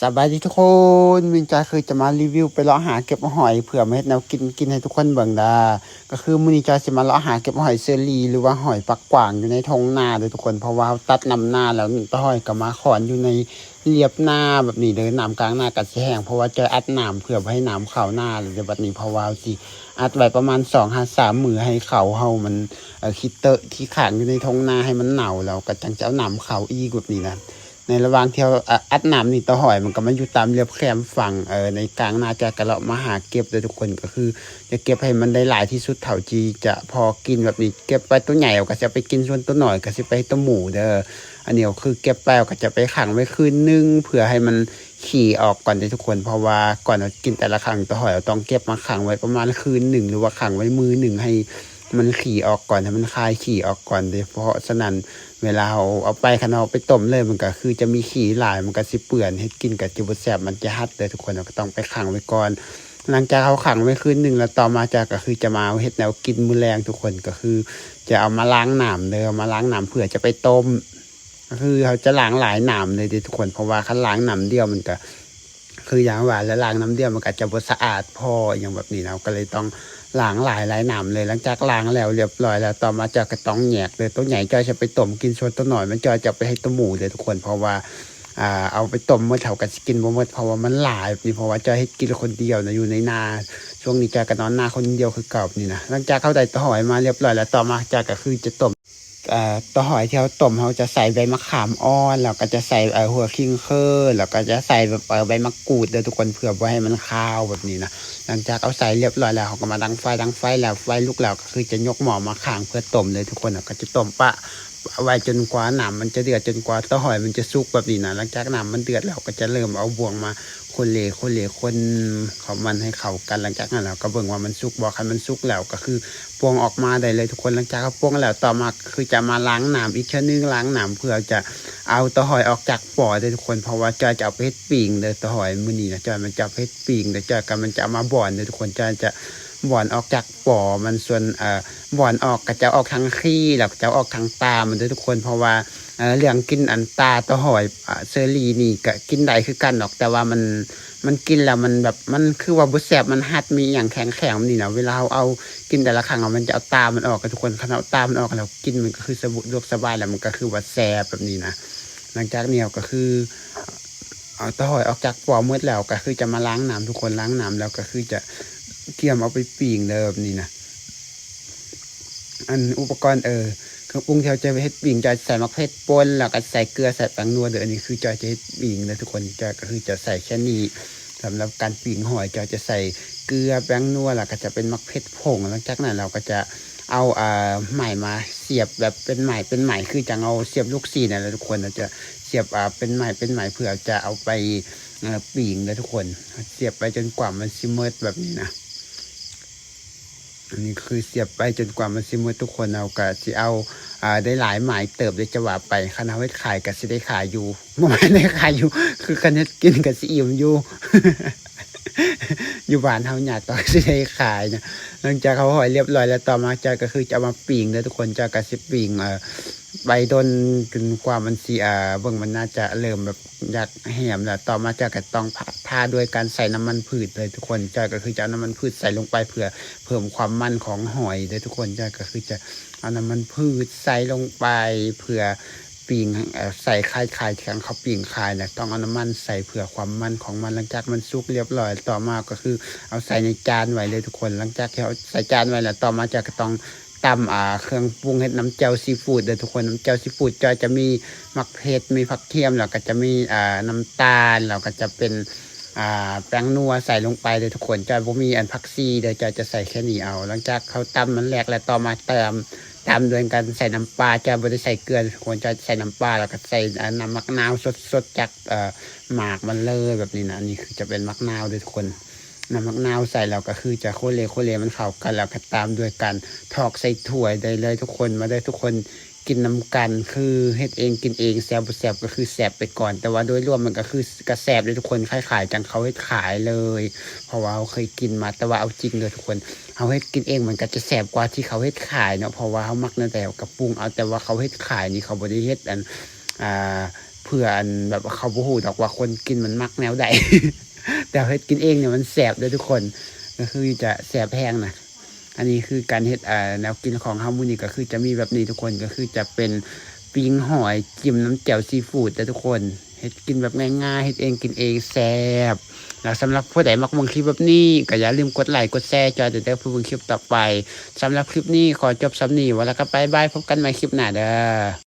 ສະບາຍດີທຸກຄົນ, ມື້ນີ້ຈອຍຄືຈະມາຣີວິວໄປເລາະຫາເກັບຫອຍ ເພື່ອມາເຮັດແນວກິນ ກິນໃຫ້ທຸກຄົນເບິ່ງດາ. ກໍຄືມື້ນີ້ຈອຍຊິມາເລາະຫາເກັບຫອຍເຊີຣີ ຫຼືວ່າຫອຍປາກກວາງຢູ່ໃນທົ່ງນາເດີທຸກຄົນ, ເພາະວ່າເຮົາຕັດນຳນາແລ້ວ ຕາຫອຍກໍມາຂອນຢູ່ໃນລຽບນາແບບນີ້ເດີ. ນ້ຳກາງນາກໍຊິແຫ້ງ ເພາະວ່າຈອຍອັດນ້ຳເພື່ອບໍ່ໃຫ້ນ້ຳເຂົ້ານາເດີບັດນີ້, ເພາະວ່າເຮົາຊິອັດໄວ້ປະມານສອງຫາສາມມື້ ໃຫ້ເຂົ້າເຮົາມັນ ເອີ ຂີ້ເຕີຂີ້ຄ້າງຢູ່ໃນທົ່ງນາໃຫ້ມັນເນົ່າ ແລ້ວກໍຈັ່ງຈະເອົານ້ຳເຂົ້າອີກແບບນີ້ນະ. ໃນລະຫວ່າງທີ່ເຮົາ ອາ ອັດນ້ຳນີ້ ຕາຫອຍມັນກໍມາຢູ່ຕາມລຽບແຄມຝັ່ງ ເອີ ໃນກາງນາ. ຈອຍກໍເລາະມາຫາເກັບເດີທຸກຄົນ, ກໍຄືຈະເກັບໃຫ້ມັນໄດ້ຫຼາຍທີ່ສຸດເທົ່າທີ່ຈະພໍກິນແບບນີ້. ເກັບໄວ້ໂຕໃຫຍ່ເຮົາກໍຊິເອົາໄປກິນ, ສ່ວນໂຕນ້ອຍກໍຊິໄປໃຫ້ໂຕໝູເດີ. ອັນນີ້ກໍຄືເກັບໄປ ເຮົາກໍຈະໄປຂັງໄວ້ຄືນໜຶ່ງ ເພື່ອໃຫ້ມັນຂີ້ອອກກ່ອນເດີທຸກຄົນ, ເພາະວ່າກ່ອນເຮົາກິນແຕ່ລະຄັ້ງ ຕາຫອຍເຮົາຕ້ອງເກັບມາຂັງໄວ້ປະມານຄືນໜຶ່ງ ຫຼືວ່າຂັງໄວ້ມື້ໜຶ່ງ ໃຫ້ມັນຂີ້ອອກກ່ອນ, ໃຫ້ມັນຄາຍຂີ້ອອກກ່ອນເດ້. ເພາະສະນັ້ນ ເວລາເຮົາເອົາໄປ ຄັນເຮົາເອົາໄປຕົ້ມເລີຍ ມັນກໍຄືຈະມີຂີ້ຫຼາຍ ມັນກໍຊິເປື້ອນ ເຮັດກິນກໍຈະບໍ່ແຊບ ມັນຈະຫັດເດີທຸກຄົນ, ເຮົາກໍຕ້ອງໄປຂັງໄວ້ກ່ອນ. ຫຼັງຈາກເຮົາຂັງໄວ້ຄືນໜຶ່ງແລ້ວ ຕໍ່ມາຈອຍກໍຄືຈະມາເຮັດແນວກິນມື້ແລງທຸກຄົນ, ກໍຄືຈະເອົາມາລ້າງນ້ຳເດີ, ເອົາມາລ້າງນ້ຳເພື່ອຈະໄປຕົ້ມ. ກໍຄືເຮົາຈະລ້າງຫຼາຍນ້ຳເລີຍເດ້ທຸກຄົນ, ເພາະວ່າຄັນລ້າງນ້ຳດຽວມັນກໍ ຄືຢ່າງວ່າແຫຼະ ລ້າງນ້ຳດຽວມັນກໍຈະບໍ່ສະອາດພໍ ອີ່ຫຍັງແບບນີ້ນະ, ເຮົາກໍເລີຍຕ້ອງລ້າງຫຼາຍໆນ້ຳເລີຍ. ຫຼັງຈາກລ້າງແລ້ວລຽບຮ້ອຍແລ້ວ ຕໍ່ມາຈອຍກໍຕ້ອງແຍກເດີ, ໂຕໃຫຍ່ຈອຍຈະໄປຕົ້ມກິນ, ສ່ວນໂຕນ້ອຍມັນຈອຍຈະເອົາໄປໃຫ້ໂຕໝູເດີທຸກຄົນ, ເພາະວ່າ ອາ ເອົາໄປຕົ້ມໝົດເຮົາກໍຊິກິນບໍ່ໝົດ ເພາະວ່າມັນຫຼາຍແບບນີ້, ເພາະວ່າຈອຍເຮັດກິນຄົນດຽວນະ ຢູ່ໃນນາ. ຊ່ວງນີ້ຈອຍກໍນອນນາຄົນດຽວຄືເກົ່າແບບນີ້ນະ. ຫຼັງຈາກເຮົາໄດ້ຕາຫອຍມາລຽບຮ້ອຍແລ້ວ ຕໍ່ມາຈອຍກໍຄືຈະຕົ້ມ ເອີ ຕາຫອຍທີ່ເຮົາຕົ້ມ ເຮົາຈະໃສ່ໃບມະຂາມອ່ອນ ແລ້ວກໍຈະໃສ່ ເອີ ຫົວຂີງເຄີ ແລ້ວກໍຈະໃສ່ແບບ ເອີ ໃບມະກູດເດີທຸກຄົນ ເພື່ອບໍ່ໃຫ້ມັນຄາວແບບນີ້ນະ. ຫຼັງຈາກເຮົາໃສ່ລຽບຮ້ອຍແລ້ວ ເຮົາກໍມາດັງໄຟ, ດັງໄຟແລ້ວ ໄຟລຸກແລ້ວ ກໍຄືຈະຍົກໝໍ້ມາຂ້າງເພື່ອຕົ້ມເດີທຸກຄົນ, ເຮົາກໍຈະຕົ້ມປະໄວ້ຈົນກວ່ານ້ຳມັນຈະເດືອດ ຈົນກວ່າຕາຫອຍມັນຈະສຸກແບບນີ້ນະ. ຫຼັງຈາກນ້ຳມັນເດືອດແລ້ວ ເຮົາກໍຈະເລີ່ມເອົາບ່ວງມາ ຄົນເລ ຄົນເລ ຄົນເຂົ້າມັນໃຫ້ເຂົ້າກັນ. ຫຼັງຈາກນັ້ນເຮົາກໍເບິ່ງວ່າມັນສຸກບໍ່, ຄັນມັນສຸກແລ້ວກໍຄືປົງອອກມາໄດ້ເລີຍທຸກຄົນ. ຫຼັງຈາກເຮົາປົງແລ້ວ ຕໍ່ມາຄືຈະມາລ້າງນ້ຳອີກເທື່ອໜຶ່ງ, ລ້າງນ້ຳເພື່ອຈະເອົາຕາຫອຍອອກຈາກປໍເດີທຸກຄົນ, ເພາະວ່າຈອຍຈະເອົາໄປເຮັດປີ້ງເດີ. ຕາຫອຍມື້ນີ້ນະ ຈອຍມັນຈະເອົາໄປເຮັດປີ້ງເດີ, ຈອຍກໍມັນຈະເອົາມາບ່ອນເດີທຸກຄົນ. ຈອຍຈະບ່ອນອອກຈາກປໍມັນ, ສ່ວນ ເອີ ບ່ອນອອກກໍຈະອອກທາງຂີ້ ແລ້ວກໍຈະອອກທາງຕາມັນເດີທຸກຄົນ, ເພາະວ່າ ເອີ ເລື່ອງກິນອັນຕາຕາຫອຍ ອາ ເຊີຣີນີ້ກະກິນໄດ້ຄືກັນດອກ, ແຕ່ວ່າມັນ ມັນກິນແລ້ວມັນແບບ ມັນຄືວ່າບໍ່ແຊບ, ມັນຫັດ ມີອີ່ຫຍັງແຂງໆແບບນີ້ນະ. ເວລາເຮົາເອົາກິນແຕ່ລະຄັ້ງ ມັນຈະເອົາຕາມັນອອກເດີທຸກຄົນ, ຄັນເອົາຕາມັນອອກແລ້ວກິນ ມັນກໍຄືສະດວກສະບາຍ ແລ້ວມັນກໍຄືວ່າແຊບແບບນີ້ນະ. ຫຼັງຈາກນີ້ເຮົາກໍຄືເອົາຕາຫອຍອອກຈາກປໍໝົດແລ້ວ ກໍຄືຈະມາລ້າງນ້ຳທຸກຄົນ, ລ້າງນ້ຳແລ້ວກໍຄືຈະກຽມເອົາໄປປີ້ງເດີແບບນີ້ນະ. ອັນອຸປະກອນ ເອີ ເຄື່ອງປຸງທີ່ເຮົາຈະເຮັດປີ້ງ ຈອຍຈະໃສ່ໝາກເຜັດປົ່ນ ແລ້ວກໍໃສ່ເກືອ ໃສ່ແປ້ງນົວເດີ. ອັນນີ້ຄືຈອຍຈະເຮັດປີ້ງເດີທຸກຄົນ, ຈອຍກໍຄືຈະໃສ່ແຄ່ນີ້. ສຳລັບການປີ້ງຫອຍ ຈອຍຈະໃສ່ເກືອ ແປ້ງນົວ ແລ້ວກໍຈະເປັນໝາກເຜັດຜົງ. ຫຼັງຈາກນັ້ນເຮົາກໍຈະເອົາ ເອີ ໄມ້ມາສຽບແບບເປັນໄມ້ ເປັນໄມ້ ຄືຈັ່ງເຮົາສຽບລູກຊີ້ນນັ້ນແຫຼະທຸກຄົນ. ເຮົາຈະສຽບ ເປັນໄມ້ ເປັນໄມ້ ເພື່ອຈະເອົາໄປ ເອີ ປີ້ງເດີທຸກຄົນ, ສຽບໄປຈົນກວ່າມັນຊິໝົດແບບນີ້ນະ. ອັນນີ້ຄືສຽບໄປຈົນກວ່າມັນຊິໝົດທຸກຄົນ. ເຮົາກະຊິເອົາ ອາ ໄດ້ຫຼາຍໝາຍເຕີບເດ ຈະວ່າໄປ, ຄັນເຮົາເຮັດຂາຍກະຊິໄດ້ຂາຍຢູ່ ບໍ່ແມ່ນໄດ້ຂາຍຢູ່ ຄືຄັນເຮັດກິນກະຊິອີ່ມຢູ່ ຢູ່ບ້ານເຮົາຍາກຕ້ອງຊິໄດ້ຂາຍນະ. ຫຼັງຈາກເຮົາຫອຍລຽບຮ້ອຍແລ້ວ ຕໍ່ມາຈອຍກະຄືຈະເອົາມາປີ້ງເດີທຸກຄົນ. ຈອຍກະຊິປີ້ງ ເອີ ໄປດົນຈົນກວ່າມັນຊິ ອາ ເບິ່ງ ມັນໜ້າຈະເລີ່ມແບບ ຢາກແຫ້ມແລ້ວ. ຕໍ່ມາຈອຍກໍຕ້ອງທາດ້ວຍການໃສ່ນ້ຳມັນພືດເລີຍທຸກຄົນ. ຈອຍກໍຄືຈະເອົານ້ຳມັນພືດໃສ່ລົງໄປ ເພື່ອເພີ່ມຄວາມມັນຂອງຫອຍເດີທຸກຄົນ. ຈອຍກໍຄືຈະເອົານ້ຳມັນພືດໃສ່ລົງໄປ ເພື່ອປີ້ງ ເອີ ໃສ່ຂາຍ ຂາຍ ທີ່ເຂົາປີ້ງຂາຍນະ, ຕ້ອງເອົານ້ຳມັນໃສ່ເພື່ອຄວາມມັນຂອງມັນ. ຫຼັງຈາກມັນສຸກລຽບຮ້ອຍ ຕໍ່ມາກໍຄືເອົາໃສ່ໃນຈານໄວ້ເລີຍທຸກຄົນ. ຫຼັງຈາກທີ່ເຮົາໃສ່ຈານໄວ້ແລ້ວ ຕໍ່ມາຈອຍກໍຕ້ອງ ຕຳ ອາ ເຄື່ອງປຸງເຮັດນ້ຳແຈ່ວຊີຟູດເດີທຸກຄົນ. ນ້ຳແຈ່ວຊີຟູດຈອຍຈະມີໝາກເຜັດ ມີຜັກທຽມ ແລ້ວກໍຈະມີ ອາ ນ້ຳຕານ ແລ້ວກໍຈະເປັນ ອາ ແປ້ງນົວໃສ່ລົງໄປເດີທຸກຄົນ. ຈອຍບໍ່ມີອັນຜັກຊີເດີ, ຈອຍຈະໃສ່ແຄ່ນີ້ເອົາ. ຫຼັງຈາກເຮົາຕຳມັນແຫຼກແລ້ວ ຕໍ່ມາເຕີມ ຕາມດ້ວຍການໃສ່ນ້ຳປາ. ຈອຍບໍ່ໄດ້ໃສ່ເກືອເດີທຸກຄົນ, ຈອຍໃສ່ນ້ຳປາ ແລ້ວກໍໃສ່ ອາ ນ້ຳໝາກນາວສົດໆ ຈາກ ເອີ ໝາກມັນເລີຍແບບນີ້ນະ. ອັນນີ້ຄືຈະເປັນໝາກນາວເດີທຸກຄົນ. ນ້ຳໝາກນາວໃສ່ແລ້ວກໍຄືຈະໂຄເລໂຄເລມັນເຂົ້າກັນ ແລ້ວກໍຕາມດ້ວຍການຖອກໃສ່ຖ້ວຍໄດ້ເລີຍທຸກຄົນ. ມາເດີທຸກຄົນ ກິນນຳກັນ. ຄືເຮັດເອງກິນເອງ ແຊບບໍ່ແຊບກໍຄືແຊບໄປກ່ອນ, ແຕ່ວ່າໂດຍລວມມັນກໍຄືກະແຊບເດ້ທຸກຄົນ, ຄ້າຍໆຈັ່ງເຂົາເຮັດຂາຍເລີຍ ເພາະວ່າເຮົາເຄີຍກິນມາ. ແຕ່ວ່າເອົາຈິງເດີທຸກຄົນ, ເຮົາເຮັດກິນເອງມັນກໍຈະແຊບກວ່າທີ່ເຂົາເຮັດຂາຍເນາະ, ເພາະວ່າເຮົາມັກແນວໃດເຮົາກໍປຸງເອົາ. ແຕ່ວ່າເຂົາເຮັດຂາຍນີ້ ເຂົາບໍ່ໄດ້ເຮັດອັນ ອ່າ ເພື່ອອັນແບບເຂົາບໍ່ຮູ້ດອກວ່າຄົນກິນມັນມັກແນວໃດ ແຕ່ເຮັດກິນເອງນີ້ມັນແຊບເດີທຸກຄົນ ກໍຄືຈະແຊບແຮງນະ. ອັນນີ້ຄືການເຮັດ ເອີ່ ແນວກິນຂອງເຮົາມື້ນີ້ ກໍຄືຈະມີແບບນີ້ທຸກຄົນ ກໍຄືຈະເປັນປີ້ງຫອຍ ຈິ້ມນ້ຳແຈ່ວຊີຟູດເດີທຸກຄົນ. ເຮັດກິນແບບງ່າຍໆ ເຮັດເອງກິນເອງແຊບ. ແລ້ວສຳລັບຜູ້ໃດມັກເບິ່ງຄລິບແບບນີ້ ກໍຢ່າລືມກົດໄລກົດແຊ ຈອຍເດີ ເພື່ອເບິ່ງຄລິບຕໍ່ໄປ. ສຳລັບຄລິບນີ້ຂໍຈົບສ່ຳນີ້ ແລ້ວກໍບາຍບາຍ ພົບກັນໃໝ່ຄລິບໜ້າເດີ.